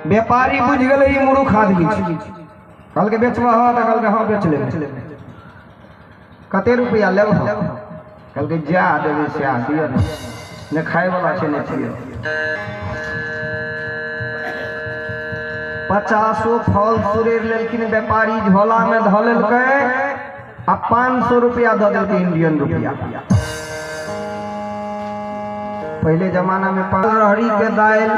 व्यापारी बुझि गेलै ई मूर्ख आदमी छै। कहलकै बेचबह? तऽ कहलकै हँ, बेच लेबै। कते रुपैआ लेबह? कहलकै जा देबै सएह दिअ ने, नहि खायवला छै नहि छियै। 50 फल सुरेर लेलखिन व्यापारी, झोलामे धऽ लेलकै आ 500 रुपया दऽ देलकै, इंडियन रुपया। पहले जमाना में पान रहरी के दालि,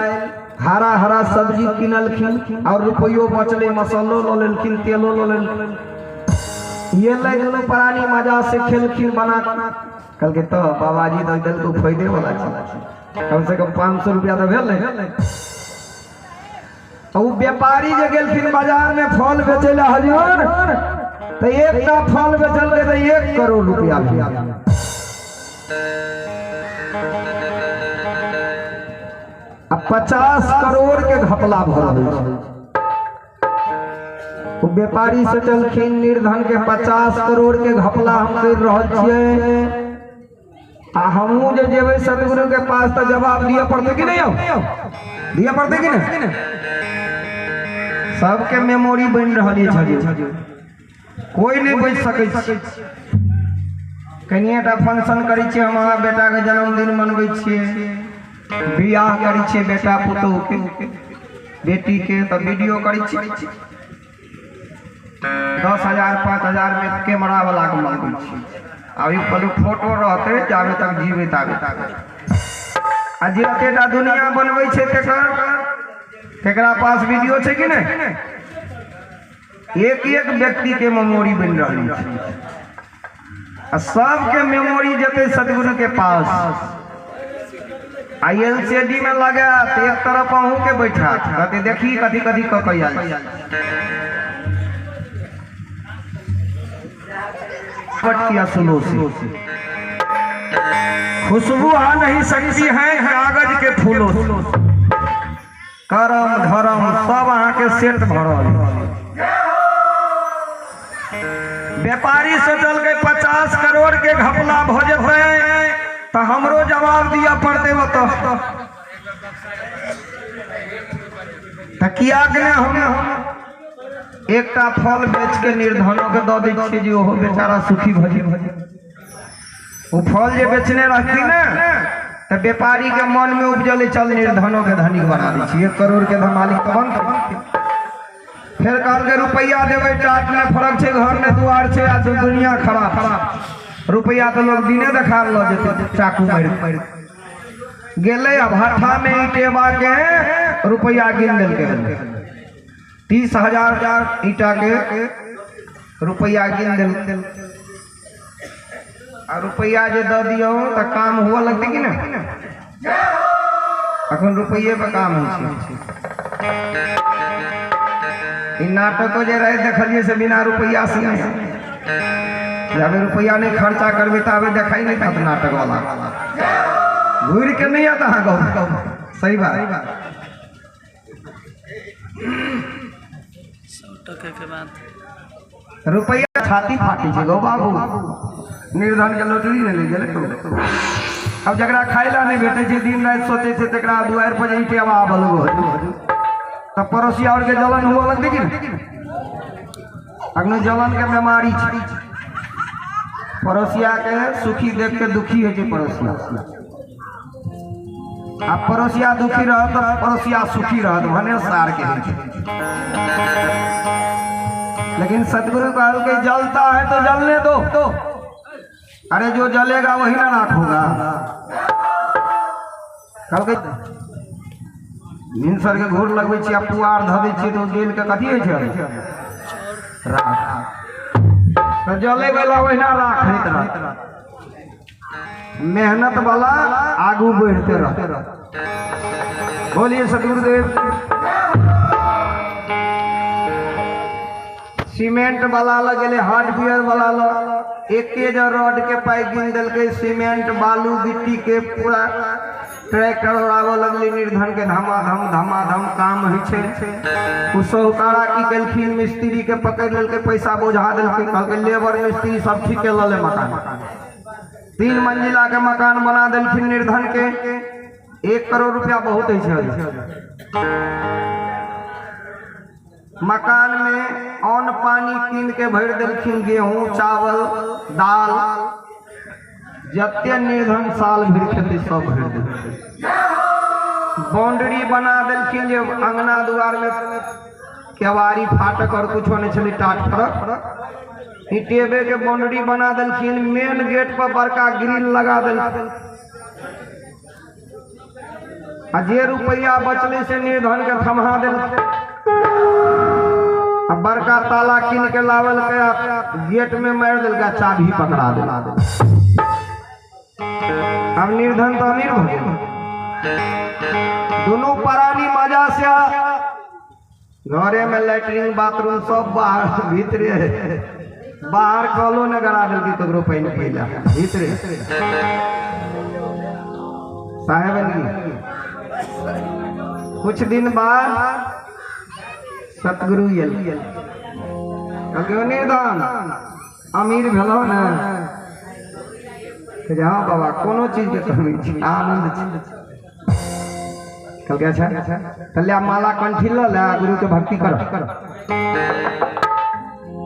हरा हरा सब्जी किनलखिन और रुपयो बचलै, मसालो लऽ लेलखिन, तेलो लऽ लेलखिन। ये लै दुनू प्राणी मजा से खेलखिन बना। कहलकै तऽ बाबाजी दऽ देलकौ, फायदे वाला छै, कम से कम 500 रुपया तऽ भेल ने। ओ व्यापारी जे गेलखिन बाजार में फल बेचै लए हजूर, तऽ एकटा फल बेचलकै तऽ 1 करोड़ रुपया भेल। आ 50 करोड़ के घपला भऽ रहल छै। ओ व्यापारी सोचलखिन निर्धन के 50 करोड़ के घपला हम करि रहल छियै, आ हमहूँ जे जेबै सतगुरु के पास तऽ जवाब दिअ पड़तै कि नहि? यौ, दिअ पड़तै कि नहि? सबके मेमोरी बनि रहल अछि हजूर, कोई नहि बचि सकै छै। कनिएटा फंक्शन करै छियै हम अहाँ, बेटाके जन्मदिन मनबै छियै, बियाह करै छियै बेटा पुतोहुके, बेटीके, तऽ वीडियो करै छियै, 10,000 5,000 में कैमरा वाला के मंगबै छियै। अभी पहले फोटो रहतै जाबे तक जीबै ताबे तक। आ जे एतेटा दुनिया बनबै छै तेकर तेकरा पास वीडियो छै कि नहि? एक एक व्यक्ति के मेमोरी बनि रहल छै आ सबके मेमोरी जेतै सदगुरु के पास। आ एलसीडी में लगायत, एक तरफ अहूँ के बैठा कहते देखी कथी कथी कऽ के आयल। किया सुनो से खुशबू आ नहीं सकती है कागज के फूलों से। करम धर्म सब अहाँके सेट भऽ रहल। व्यापारी सोचलकै 50 करोड़ के घपला भऽ जेतै तऽ हमरो जवाब दिअ पड़तै ओतऽ, तऽ कियाक ने हम एकटा फल बेच के निर्धनो के दऽ दै छियै जे ओहो बेचारा सुखी भऽ जेतै। ओ फल जे बेचने रहथिन ने, तऽ व्यापारी के मन में उपजले, चल निर्धनो के धनिक बना दै छियै, 1 करोड़ के मालिक तऽ बनतै। फेर कहलकै रुपैआ देबै, टाट नहि फरक छै, घर नहि दुआर छै, आ दुनिया खराब, रुपैआ तऽ लोग दिने देखार लऽ जेतै चाकू मारि। गेलै आ भाठा में ईटेबा के रुपैआ गिन देलकै, 30,000 ईटा के रुपैआ गिन देलकै। आ रुपैआ जे दऽ दियौ तऽ काम हुअ लगतै कि नहि? अखन रुपैये पर काम होइ छै। ई नाटको जे रहै देखलियै से बिना रुपैआ से नहि। जाबे रुपैआ नहि खर्चा करबै ताबे देखाइ नहि देत नाटक वाला, घुरि के नहि आयत अहाँ गाँव। सही बात। 100 टके के बाद रुपैआ छाती फाटी छै गौ बाबू, निर्धन के लॉटरी नहि ले गेलै। अब जकरा खाय ला नहि भेटै छै, दिन राति सोचै छै, तकरा दुआरि पर जे ईटेवा आबऽ लगो तऽ पड़ोसिया और के जलन हुअ लगतै कि नहि? अखनो जलन के बीमारी छै। पड़ोसिया के सुखी देख के दुखी होइ छै पड़ोसिया, आ पड़ोसिया दुखी रहत तऽ पड़ोसिया सुखी रहत, भने सार के होइ छै। लेकिन सदगुरु कहलकै जलता है तो जलने दो, अरे जो जलेगा वही ना राख होगा। कहलकै भिनसर के घूर लगबै छियै आ पुआर धऽ दै छियै तऽ ओ जलि के कथी होइ छै? राख। तऽ जलै वाला ओहिना राख होइत रहत, मेहनत वाला आगू बढ़ते रहत। बोलिए सदगुरुदेव। सीमेंट वाला लग गेलै, हार्डवेयर वाला लग, एके जो रॉड के पाइ गिन देलकै, सीमेंट बालू गिट्टी के पूरा ट्रैक्टर उड़ाबऽ लगलै निर्धन के। धमाधम धमाधम काम होइ छै। ओ साहुकारा की केलखिन, मिस्त्री के पकड़ि लेलकै, पैसा बोझा देलकै। कहलकै लेबर मिस्त्री सब ठीके लऽ ले मकान। 3 मंजिला के मकान बना देलखिन निर्धन के। 1 करोड़ रुपया बहुत होइ छै। मकान में अन्न पानी कीन के भरि देलखिन, गेहूं चावल दाल जते निर्धन साल भरि खेतै सब भरि देलखिन। बाउंड्री बना देलखिन जे अंगना दुआर में केवाड़ी फाटक और कुछो नहीं छलै, टाट फरक ईटेबे के बाउंड्री बना देलखिन। मेन गेट पर बड़का ग्रिल लगा देलखिन आ जे रुपया बचलै से निर्धन के थमा देलखिन। आ बड़का ताला कीन के लावल के गेट में मारि देलकै, चाबी पकड़ा देलकै। अब निर्धन तो अमीर भऽ गेल। दोनों प्राणी मजा से घरे में लैट्रिन बाथरूम सब बाहर भीतरे, बाहर कलो ने गड़ा देलकै ककरो पानि पीला भीतरे। साहेब कुछ दिन बाद सतगुरु एल, कहलकै निर्धन अमीर भेलो ने? कहै हाँ बाबा कोनो चीज के कमी छै, आनंद छै। कहलकै अच्छा तऽ ले माला कंठी लऽ ले, गुरु के भक्ति कर।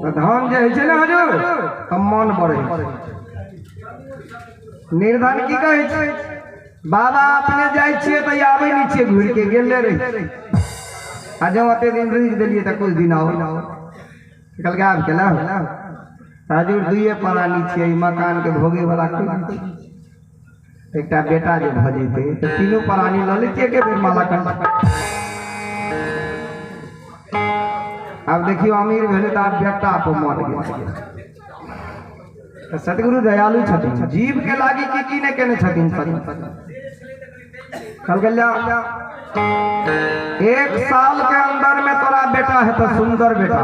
तऽ धन जे होइ छै ने हजूर तऽ मन बढ़ै छै। निर्धन की कहै छै, बाबा अपने जाइ छियै तऽ आबै नहि छियै, घुरि के गेले रहै छै। आ जब ओते दिन रुकि देलियै तऽ कुछ दिन आओ। कहलकै आब केला हजूर दुइये प्राणी छियै, ई मकान के भोगे वाला कोइ नहि छै। एकटा बेटा जे भऽ जैतै तऽ तीनू प्राणी लऽ लैतियै एके बेर माला कंठी। आब देखियौ अमीर भेलै तऽ आब बेटा पर मन गेल। तऽ सतगुरु दयालु छथिन, जीव के लागी की की नहि केने छथिन। कहलकै ले 1 साल के अंदर में तोरा बेटा है तो सुंदर बेटा।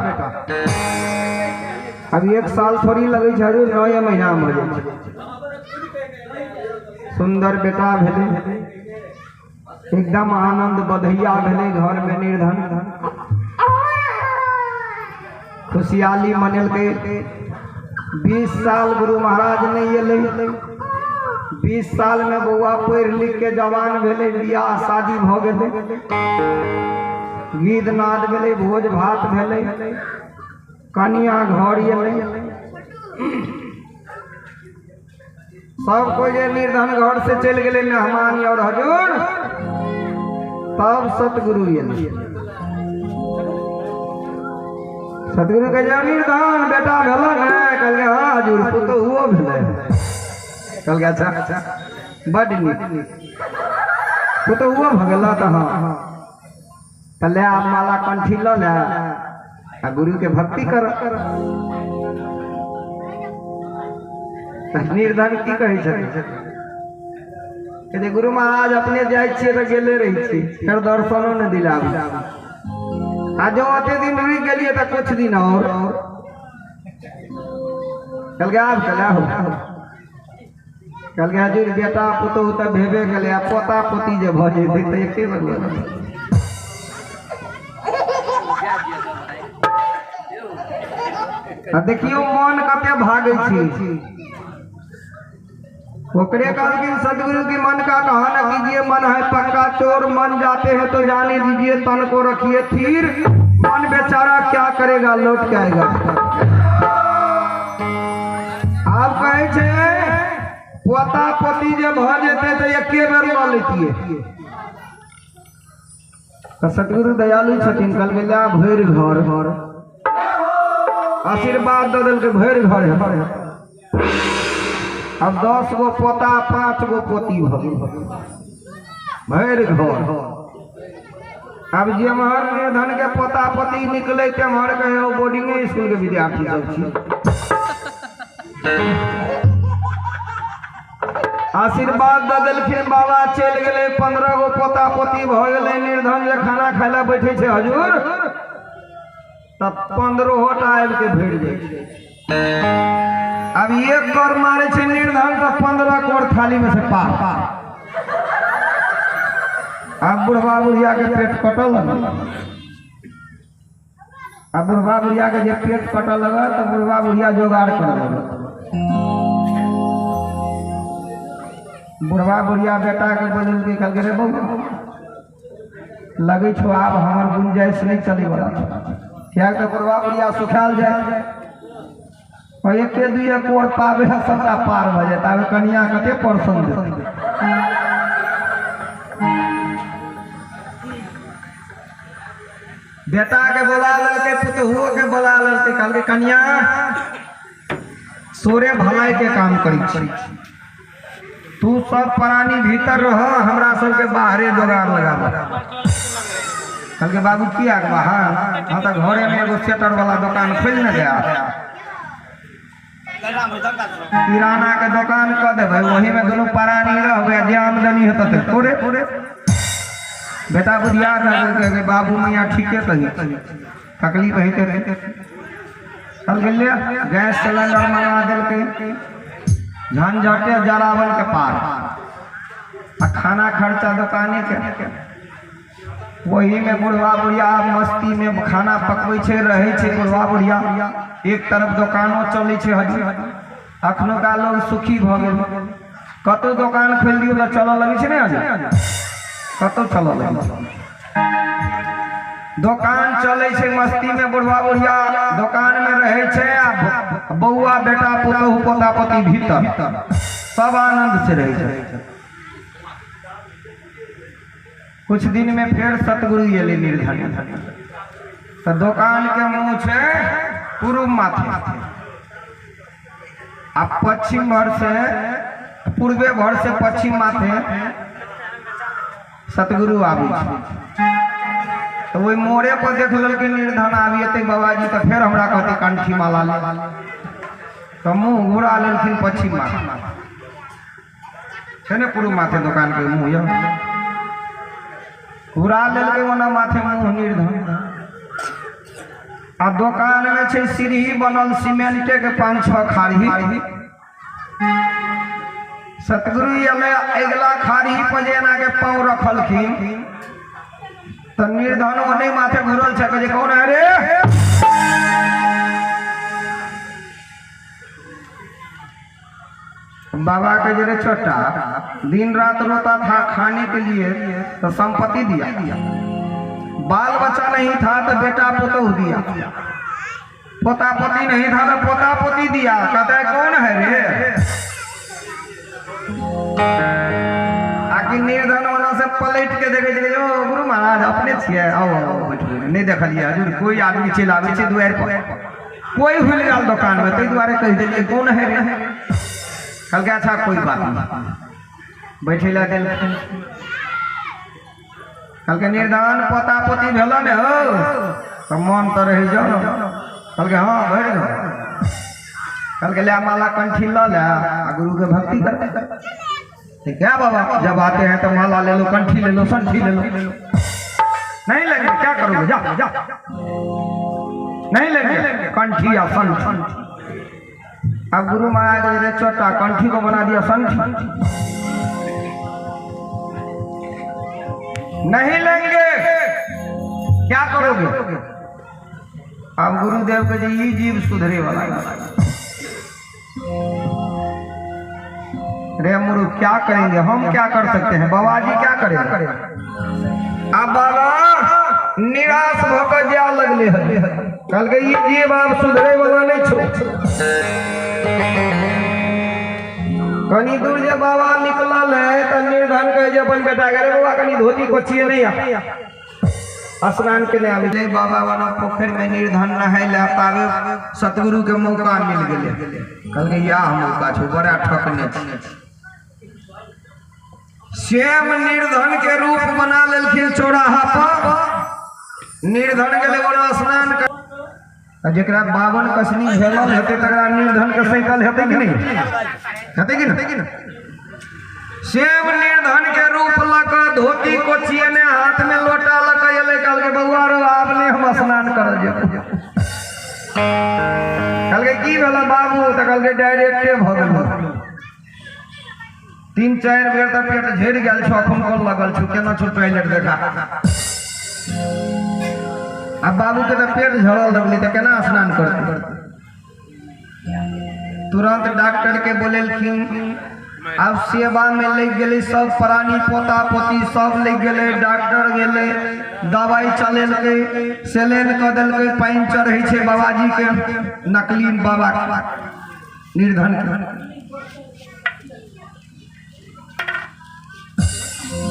अब 1 साल थोड़ी लगै छै हजूर, 9 महीना में हो जाइ छै। सुंदर बेटा भेलै, एकदम आनंद बधैया भेलै घर में। निर्धन खुशहाली मनेलकै। 20 साल गुरु महाराज नहीं एलै। 20 साल में बौआ पढ़ि लिख के जवान भेलै, बियाह शादी भऽ गेलै, गीत नाद भेलै, भोज भात भेलै, कनिया घर एलै। सब कोई जे निर्धन घर से चलि गेलै मेहमान और हजूर, तब सतगुरु एलै। सतगुरु कहै छै निर्धन बेटा भेल ने? कहलकै हाँ हजूर पुतोहुओ भेलै। कहलकै अच्छा बड नीक, पुतोहुओ भऽ गेल तऽ हाँ तऽ ले आब माला कंठी लऽ ले आ गुरु के भक्ति कर। निर्धन की कहै छथिन, गुरु महाराज अपने जाइ छियै तऽ गेले रहै छी, फेर दर्शनो नहि दिलाबै। आ जँ ओते दिन रुकि गेलियै तऽ कुछ दिन और। कहलकै आब केला हो? कहलकै हजूर बेटा पुतोहु तऽ भेबे गेलै, आ पोता पोती जे भऽ जेतै तऽ एके बेर लऽ लेबै। आ देखियौ मन कते भागै छै। ओकरे कहलखिन सदगुरु की मन का कहा न कीजिए, मन है पक्का चोर, मन जाते हैं तो जाने दीजिए, तन को रखिए their, मन बेचारा क्या करेगा लौट के आएगा। आब कहै छै पोता पोती जे भऽ जेतै तऽ एके बेर लऽ लैतियै। तऽ सतगुरु दयालु छथिन, कहलकै ले भरि घर आशीर्वाद दऽ देलकै, भरि घर हेतै। अब 10 गो पोता 5 गो पोती भऽ गेल, भरि घर। अब जेम्हर निर्धन के पोता पोती निकले तेम्हर कहे बोर्डिंगे स्कूल के विद्यार्थी सब छी। आशीर्वाद दऽ देलखिन बाबा, चलि गेलै, 15 गो पोता पोती भऽ गेलै। निर्धन जे खाना खाय लए बैठे छै हजूर तब 15 टा आबि के भरि जाइ छै। अब 1 कौर मारे छै निर्धन तऽ 15 कौर थाली में से पार। अब बुढ़वा बुढ़िया के पेट कटल, अब बुढ़वा बुढ़िया के जे पेट कटल लगल तऽ बुढ़वा बुढ़िया जोगाड़ करऽ लगल। बुढ़वा बुढ़िया बेटा के बोललकै, कहलकै रे बौआ लगै छौ आब हमर गुंजाइश नहि चलै वाला छौ, किएक तऽ बुढ़वा बुढ़िया सुखायल जाय और एके दुइए कोर पाबे सबटा पार भऽ जायत। आब कनिया कते परसन देतै। बेटा के बोला लेलकै, पुतहुओ के बोला लेलकै, कहलकै कनिया सोरे भलाई के काम करै छी, तू सब प्राणी भीतर रह, हमरा सबके बाहरे जोगाड़ लगाब। कहलकै बाबू किया के बाहर? हाँ तऽ घरे में एगो सेटर वाला दुकान खोलि ने गया, किराना के दुकान कऽ देबै, ओही में दुनू प्राणी रहबै, जे आमदनी हेतै तऽ थोड़े। बेटा बुधियार रहबै, बाबू मैया ठीके कही, तकलीफ हेतै रहै। कहलकै ले गैस सिलेंडर मंगा देलकै, झंझटे जरावन के पार, आ खाना खर्चा दुकाने के। वही में बुढ़वा बुढ़िया मस्ती में खाना पकबै छै, रहै छै बुढ़वा बुढ़िया, एक तरफ दोकानो चलै छै। हजी अखनुका लोग सुखी भऽ गेल, कतौ दोकान खोलि दियौ तऽ चलऽ लगै छै ने, हजी कतौ चलऽ लगै छै। दोकान चलै छै मस्ती में, बुढ़वा बुढ़िया दोकान में रहै छै, आ बौआ बेटा पुतहु पोता पोती भीतर, सब आनंद से रहै छै। कुछ दिन में फेर सतगुरु एलै निर्धन, तऽ दोकान के मुँह छै पूर्व माथे, आ पश्चिम भर से पूर्वे भर से पश्चिम माथे सतगुरु आबै छै। तऽ ओहि मोड़े पर देख लेलकै निर्धन, आबि एतै बाबाजी तऽ फेर हमरा कहतै कंठी माला ले, तऽ मुँह घुरा लेलखिन पश्चिम माथे। छै ने पूर्व माथे दोकान के मुँह, यौ घुरा लेलकै ओना माथे मुँह निर्धन। आ दोकान में छै सीढ़ी बनल सीमेंटे के 5-6 खाड़ी। सतगुरु एलै, अगिला खाड़ी पर जे एना के पाँव रखलखिन तऽ निर्धन ओने माथे घुरल छै, कहै छै कौन है रे? बाबा के जरे छोटा दिन रात रोता था खाने के लिए तो संपत्ति दिया, बाल बच्चा नहीं था तो बेटा पोतोह दिया, पोता पोती नहीं था तो पोता पोती दिया। कहता है कौन है रे? आखिर निर्धन वाला से पलट के देखे छै, ओ गुरु महाराज अपने छियै, आओ आओ बैठू। नहीं देखलियै हजूर, कोई आदमी चलि आबै छै दुआरि पर, कोई हुलि गेल दोकान में, ताहि दुआरे कहि देलियै कौन है रे। कहलकै अच्छा कोई बात नहीं, बैठे लए देलखिन। कहलकै निर्धन पोता पोती भेल ने हो तऽ मन तऽ रहि जाओ। कहलकै हाँ भरि जाओ। कहलकै ले माला कंठी लऽ ले आ गुरु के भक्ति कर। ठीक है बाबा, जब आते हैं तो माला ले लो, कंठी ले लो, संठी ले लो। नहीं लेंगे क्या करोगे, जा जा, नहीं लेंगे कंठी या संठी। अब गुरु महाराज रे चोटा कंठी को बना दिया संठी। नहीं लेंगे क्या करोगे। अब गुरुदेव के जी जीव सुधरे वाला रे मुरु क्या करेंगे, हम क्या कर सकते हैं, बाबा जी क्या करेंगे। अब बाबा निराश भऽ जा लगले हन। कहलकै ई जीव आब सुधरे वाला नहीं छौ। कनी दूर जे बाबा निकलल है तऽ निर्धन कहे जे अपन बेटा के, रे बौआ कनी धोती कोचिए नहीं आ, स्नान के आबे। बाबा वाला पोखरि में निर्धन नहाय ले पावे सतगुरु के मौका मिल गेलै। कहलकै याह मौका छौ, बड़ा ठकने छी। श्याम निर्धन के रूप बना लेलखिन चौराहा पर। निर्धन गेलै ओना स्नान कर, जकरा 52 कसनी झेलल हेतै तकरा निर्धन के साइकिल हेतै कि नहीं, हेतै कि नहीं। श्याम निर्धन के रूप लऽ कऽ धोती कोचियने हाथ में लोटा लऽ कऽ एलै। कहलकै बौआ रो आब नहि हम स्नान करऽ जेबौ। कहलकै की भेलै बाबू, तऽ कहलकै डायरेक्टे भऽ गेल। 3-4 बेर तऽ पेट झड़ि गेल छौ, अखन कोन लगल छौ, केना छौ टॉयलेट देखा। आब बाबू के तऽ पेट झड़ल लगलै तऽ केना स्नान करतै। तुरंत डॉक्टर के बोलेलखिन, आब सेवा में लग गेलै, सब प्राणी पोता पोती सब लग गेलै, डॉक्टर गेलै, दवाई चलेलकै, सेलेन कऽ देलकै, पानि चढ़ै छै बाबाजी के, नकली बाबा निर्धन के।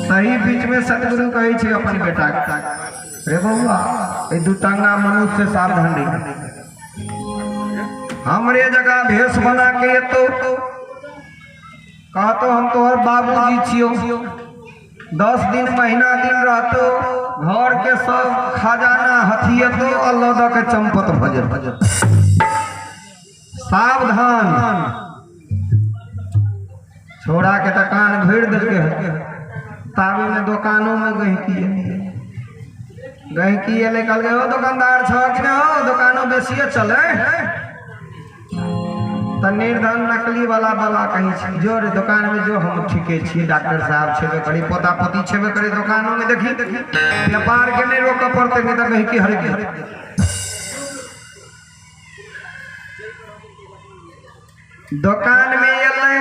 तही बीच में सतगुरु कहै छै अपन बेटा के, रे बउआ एहि दू टंगा मनुष्य से सावधान रही, हमरे जगह भेष बना के एतो कहतो हम तोहर बाबूजी छियो, 10 दिन महीना दिन रहतो, घर के सब खजाना हथियतो और लऽ दऽ के चंपत भऽ जेतो। सावधान। छोड़ा के तऽ कान भरि देलकै हन। ताबे में दोकानो में गहिकी एलै, गहिकी एलै, कहलकै ओ दोकानदार छह कि नहि हो, दोकानो बेसिए चले। तऽ निर्धन नकली वाला बाबा कहै छै जो रे दोकान में जो, हम ठीके छियै, डॉक्टर साहब छेबे करी, पोता पोती छेबे करी, दोकानो में देखी व्यापार के नहीं रोकऽ पड़तै, नहि तऽ गहिकी हरि गेल। दोकान में एलै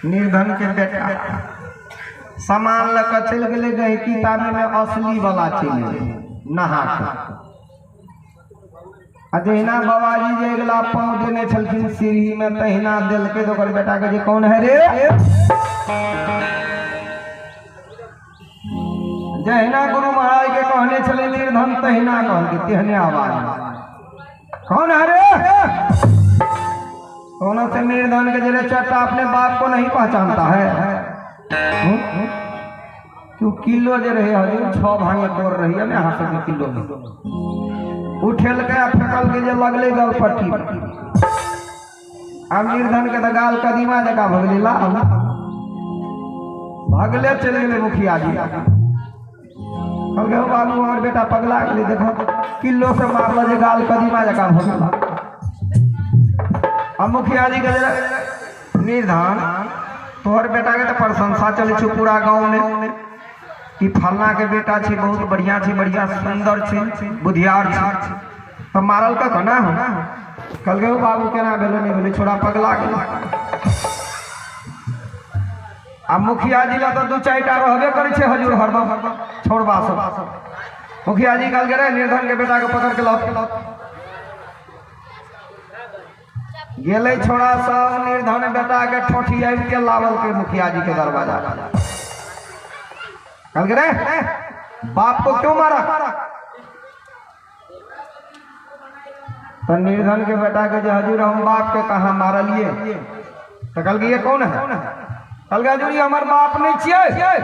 निर्धन के बेटा, सामान लऽ कऽ चलि गेलै गहिकी, ताबे में असली वाला चलि एलै नहा कऽ। आ जहिना बाबाजी जे अगिला पाँव देने छलखिन सीढ़ी में तहिना देलकै तऽ ओकर बेटा के जे कौन है रे, जहिना गुरु महाराज के कहने छलै निर्धन तहिना कहलकै, तेहने आवाज, कौन है रे। कौन से निर्धन के जरे चट्टा अपने बाप को नहीं पहचानता है। क्यों किलो जे रहे हजूर 6 भागे तोड़ रही है यहाँ सब किलो में उठेल के फेंकल के जे लगले गलपट्टी। आब निर्धन के तऽ गाल कदीमा जकाँ भऽ गेलै, लाल भगले चलि गेलै मुखिया जी। कहलकै हौ बाबू हमर बेटा पगला गेलै, देखो किलो से मारल जे गाल कदीमा जकाँ भऽ गेल। आ मुखिया जी के जे निर्धन तोहर बेटा के तऽ प्रशंसा चलै छौ पूरा गाँव में कि फलना के बेटा छै, बहुत बढ़िया छै, बढ़िया सुंदर छै, बुधियार छै, तऽ मारल कऽ केना हो। कहलकै हौ बाबू केना भेलै नहि भेलै, छोड़ा पगला गेलै। आ मुखिया जी लग तऽ 2-4 टा रहबे करै छै हजूर हरदम छोड़बा सब। मुखिया जी कहलकै रे निर्धन के बेटा के पकड़ के लाओ। गेलै छोड़ा सब निर्धन बेटा के ठोठी आबि के लावलकै मुखिया जी के दरवाजा। कहलकै रे बाप को क्यों मारा। तो निर्धन के बेटा के जे हजूर हम बाप के कहाँ मारलिए। तो कहलकै ये कौन है। कहलकै हजूर ये हमर बाप नहीं छियै।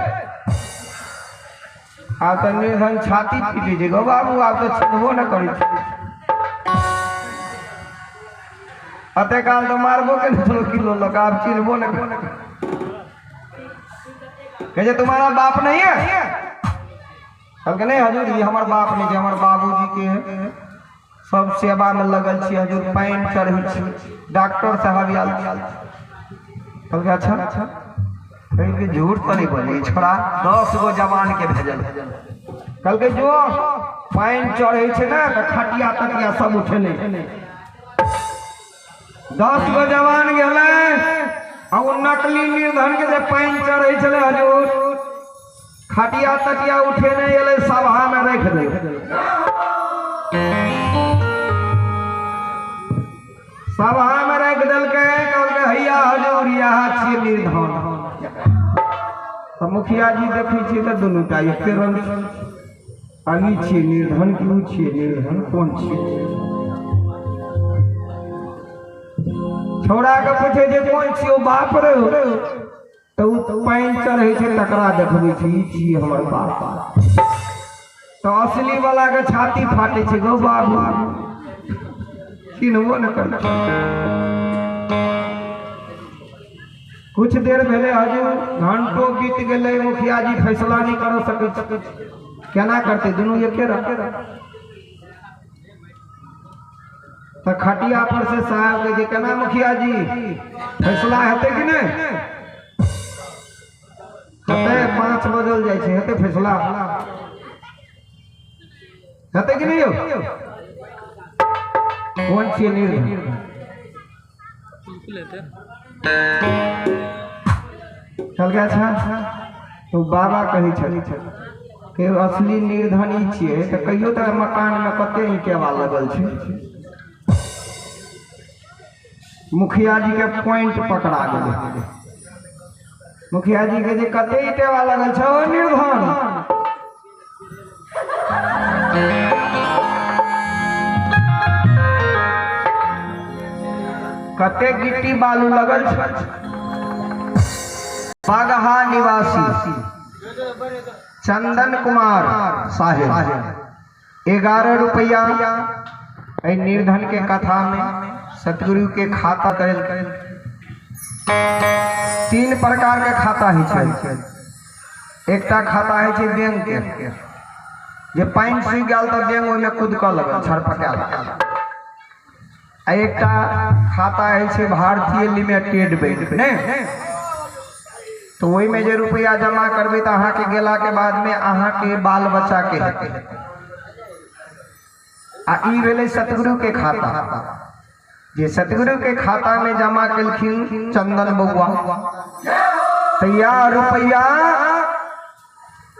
आब तऽ निर्धन छाती पीटै छै, गो बाबू आब तऽ चिन्हबो न करै छै, अते काल तऽ मारबो के नहि किलो लऽ कऽ, आब चिन्हबो न करै। कहै छै तुम्हारा बाप नहीं है। कहलकै नहीं हजूर ये हमर बाप नहीं छै, हमर बाबूजी के सब सेवा में लगल छी हजूर, पानि चढ़ै छी, डॉक्टर साहब आयल। कहलकै अच्छा, कहलकै झूठ तऽ नहीं बोली छोड़ा, 10 गो जवान के भेजल। कहलकै जो पानि चढ़ै छै ने तऽ खटिया तटिया सब उठेले। 10 गो जवान गेलै आ ओ नकली निर्धन के जे पानि चढ़ै छलै हजूर, खटिया तटिया उठेने एलै, सभा में राखि देलकै। सभा में राखि देलकै, कहलकै हैया हजूर यहाँ छियै निर्धन। तऽ मुखिया जी देखै छियै तऽ दुनू टा एके रंग छै, आ ई छियै निर्धन कि ओ छियै निर्धन, कोन छियै। छौड़ा के पूछै छै कोन छियै, बाप रे तऽ ओ पानि चढ़ै छै तकरा देखबै छै, ई छियै हमर बाप। तऽ असली वाला के छाती फाटै छै, गौ बाबू चिन्हबो न करै। कुछ देर भेलै हजूर, घंटो बीत गेलै, मुखिया जी फैसला नहि कर सकै छै, केना करतै, दुनू एके रंग। तऽ खटिया पर से साहब कहै छै केना मुखिया जी फैसला हेतै कि नहि हेतै, 5 बजल जाइ छै, हेतै फैसला हेतै कि नहि यौ। कोन छियै निर्धन? बिल्कुल हेतै। कहलकै अच्छा तो बाबा कहै छथिन कि असली निर्धनी छियै तऽ कहियो तऽ मकानमे कते ईंटेवा लगल छै। मुखिया जी के पॉइंट पकड़ा गेलै। मुखिया जी के जे कते ईंटेवा लगल छै ओ निर्धन। कते गिट्टी बालू लगल छै। बगहा निवासी चंदन कुमार साहेब 11 रुपया एहि निर्धन के कथा में सतगुरु के खाता करे। 3 प्रकार के खाता होइ छै। एकटा खाता होइ छै बैंक के, जे पानि सूखि गेल तऽ बैंक ओहिमे कुदकऽ लगल छरपटायल। आ एकटा खाता होइ छै भारतीय लिमिटेड बैंक ने, तो ओहिमे जे रुपया जमा करबै तऽ अहाँके गेलाके बादमे अहाँके बाल बच्चाके हेतै। आ ई भेलै सतगुरु के खाता, जे सतगुरु के खाता में जमा केलखिन चंदन बउआ तैया रुपया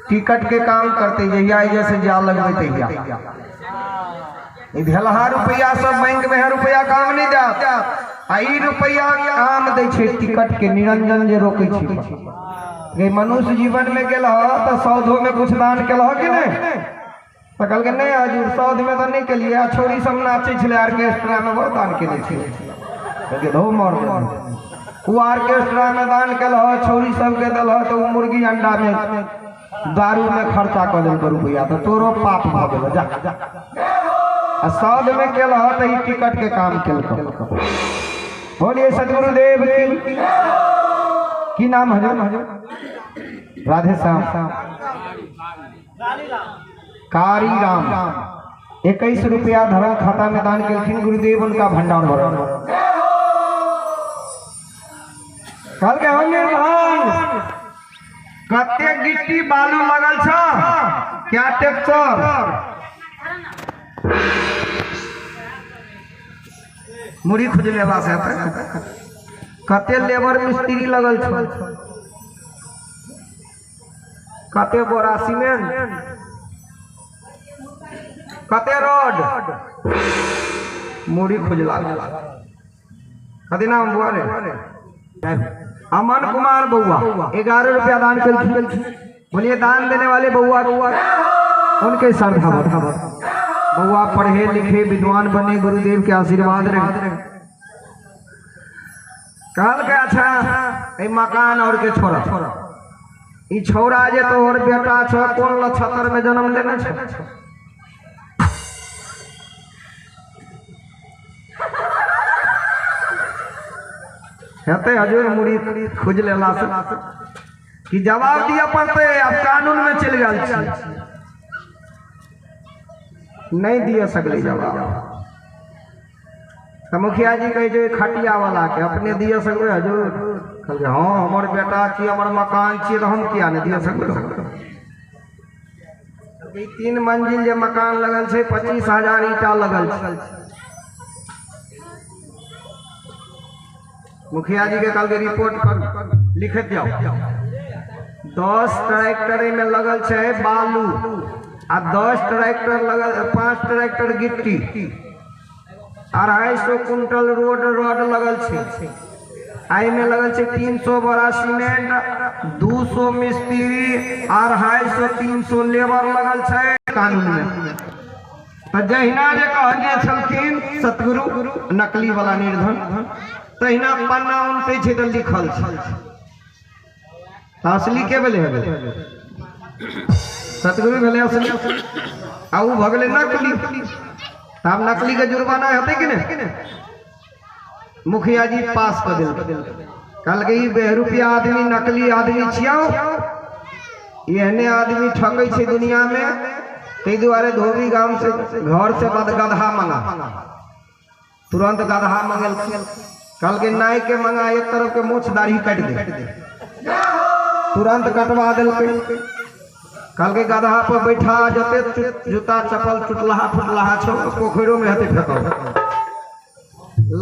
टिकट के काम करते जहिया जैसे जा लगबे तहिया। ई भेलहा रुपया सब बैंक में है, रुपया काम नहीं देत। आ ई रुपया काम दै छै टिकट के, निरंजन जे रोकै छै। गे मनुष्य जीवन में गेल ह तऽ सौदो में कुछ दान केल ह कि नहीं? तऽ कहलकै नहीं हजूर सौद में तऽ नहीं केलियै, आ छोरी सब नाचै छलै ऑर्केस्ट्रा में बहुत दान केने छलै। कहलकै धो मर दे। ओ ऑर्केस्ट्रा में दान केल ह, छोरी सबके देल ह, तऽ ओ मुर्गी अंडा में दारू में खर्चा कऽ देलकै रुपया, तऽ तोरो पाप भऽ गेल जा। आ सौद में केल ह तऽ ई टिकट के काम केलकै। बोलिए सतगुरुदेव की। की नाम हजूर? राधे श्याम कारी राम 21 रुपया धर्म खाता में दान केलखिन गुरुदेव, उनका भंडार भरल। कहलकै हम निर्धन, कते गिट्टी बालू लगल छ, क्या ट्रैक्टर मुड़ी खुजलेला से हेतै, कते लेबर मिस्त्री लगल छ, कते बोरा सीमेंट, कते रोड, मुड़ी खुजला। कथी नाम बुआ रे? अमन कुमार बउआ 11 रुपया दान केलखिन। बोलिए दान देने वाले बउआ उनके श्रद्धा बउआ पढ़े लिखे विद्वान बने, गुरुदेव के आशीर्वाद रहे। कहल के अच्छा ए मकान और के छोड़ा, ई छौड़ा जे तोहर बेटा छ कोन नक्षत्र में जन्म लेने छ? हेतै हजूर मुड़ी खुज लेला से कि जवाब दिया पड़तै, आब कानून में चलि गेल छी, नहीं दिया सकलै जवाब। तऽ मुखिया जी कहै छै खटिया वाला के अपने दिया सकबै हजूर? कहलकै हँ हमर बेटा छी, हमर मकान छी, तऽ हम किया नहि दिया सकबै? ई 3 मंजिल जे मकान लगल छै 25,000 ईंटा लगल छै। मुखिया जी के कहलकै रिपोर्ट कर लिखैत जाओ। 10 ट्रैक्टर में लगल छै बालू आ 10 ट्रैक्टर लगल, 5 ट्रैक्टर गिट्टी, 250 कुंटल रोड रॉड लगल छै। एहिमे लगल छै 300 बोरा सीमेंट, 200 मिस्त्री, 250-300 लेबर लगल छै कानून में। तऽ जहिना जे कहने छलखिन सतगुरु नकली वाला निर्धन, तहिना पन्ना उनटै छै तऽ लिखल छै। तऽ असली के भेलै? सतगुरु भेलै असली, आ ओ भऽ गेलै नकली। तऽ आब नकली के जुर्माना हेतै कि नहि? मुखिया जी पास कऽ देलकै। कहलकै ई बेहरूपिया आदमी नकली आदमी छियौ, एहने आदमी ठकै छै दुनिया में, ताहि दुआरे धोबी गाम से घर से गदहा मंगा। तुरंत गदहा मंगेलखिन। कहलकै नाई के मंगा, एक तरफ के मोछ दाढ़ी काटि दे। तुरंत कटवा देलकै। कहलकै गदहा पर बैठा, जते जूता चप्पल टुटलाहा फुटलाहा छौ पोखरियो में हेतै फेकल,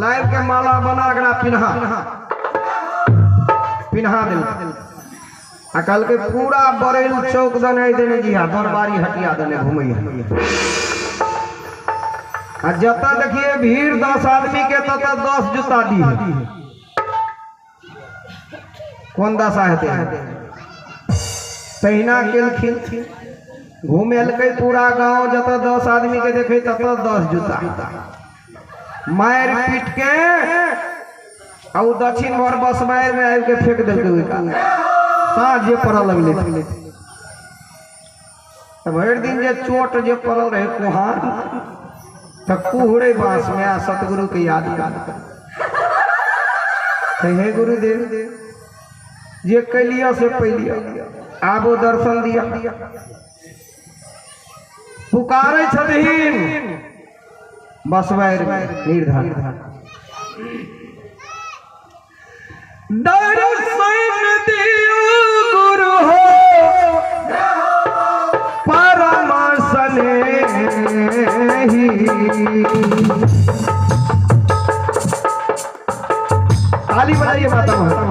लाइव के माला बना एकरा पिन्हा। पिन्हा देलकै आ कहलकै पूरा बरेल चौक दने देने जी हा दरबारी हटिया दने घुमै आ जतऽ देखिए भीड़ 10 आदमी के ततऽ 10 जूता दी। कोन दशा हेतै? तहिना केलखिन, घुमेलकै पूरा गांव, जतऽ 10 आदमी के देखे ततऽ 10 जूता मारि पीट के आ उ दक्षिण भर बसबारि में आबि के फेंक देलकै। ओहि कात साँझ जे पड़ऽ लगलै तऽ भरि दिन जे चोट जे पड़ल रहै कुहान तऽ कुहरे बाँस में आ सतगुरु के याद कर हे गुरुदेव जे कैलिया से पैलिया आबो दर्शन दिया। पुकारै छथिन बसबारि निर्धन दर्शन दियो गुरु हो परम स्नेही। ताली बजाइए माता मोहन।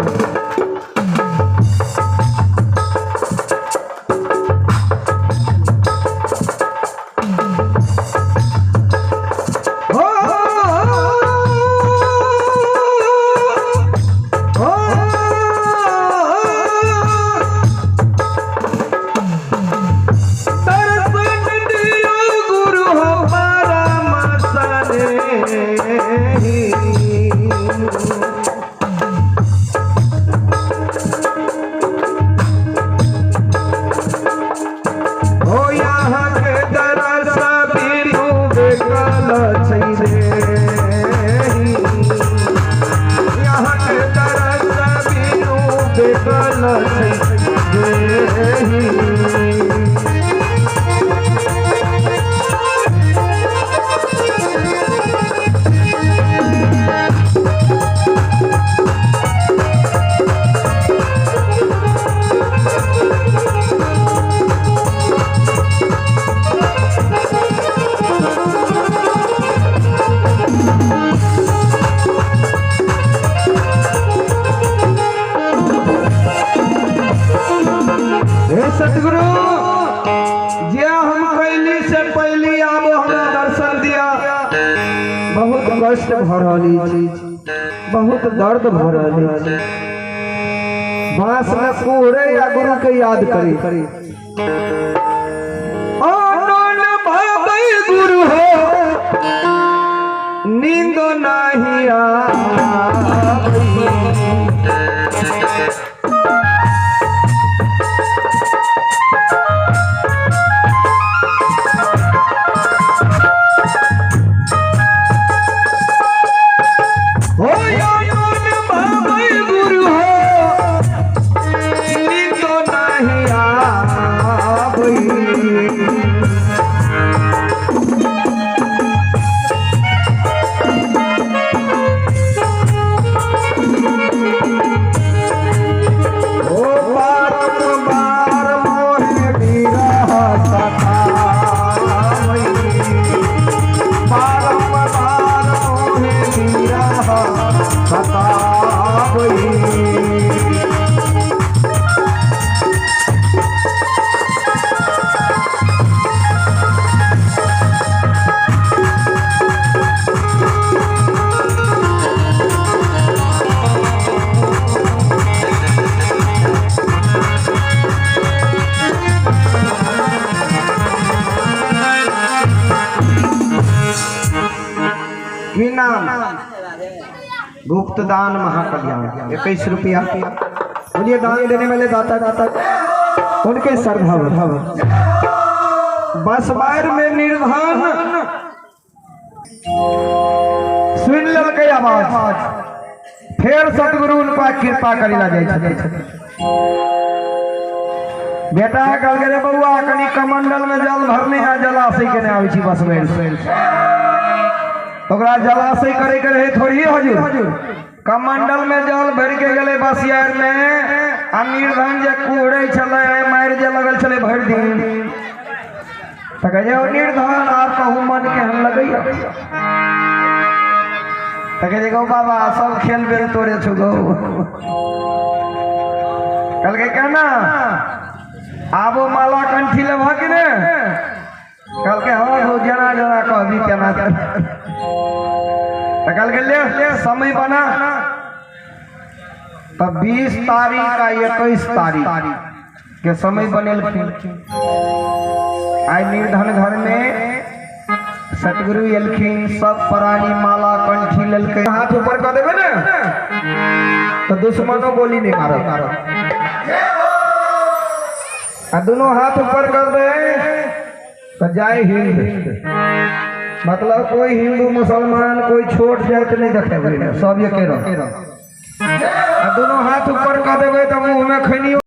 सतगुरु जे हम कैली से पहली आबो हमरा दर्शन दिया। बहुत कष्ट भ रहल अछि, बहुत दर्द भ रहल अछि। बांस में कुहरे या गुरु के याद करी। भावे गुरु हो नींद नहीं आवे। गुप्त दान महाकल्याण 21 रुपया। बोलिए दान देने वाले दाता दाता उनके श्रद्धा बसबार में निर्धन सुन ललकै आवाज। फिर सतगुरु उनका कृपा करेला जाय छथिन। बेटा कहलकै रे बउआ कनी कमंडल में जल भरने आ जलाशय के नहि आबै छी बसबार। ओकरा जलाशय करे के रहे थोड़ी हजूर। कमंडल में जल भर के गेलै बसियार में आ निर्धन जे कुहरै छलै मारि जे लगल छलै भरि दिन। तऽ कहै छै निर्धन आब कहू मन केहन लगैया। तऽ कहै छै गौ बाबा सब खेल बेल तोरे छौ गौ। कहलकै केना आबो माला कंठी लेबह कि ने? कहलकै हँ हौ, जेना जेना कहबी तेना। तऽ कहलकै ले समय बना। तऽ 20 तारीख आ 21 तारीख के समय बनेलखिन। आइ निर्धन घर में सतगुरु एलखिन, सब प्राणी माला कंठी लेलकै। हाथ ऊपर कऽ देबै ने तऽ दुश्मनो गोली नहीं मारत। आ दोनों हाथ ऊपर कर दे तो जय हिंद, मतलब कोई हिंदू मुसलमान कोई छोट जात नहीं देखेबै, सब एके रंग। आ दोनों हाथ ऊपर कर देबै तऽ मुंह में खैनियो।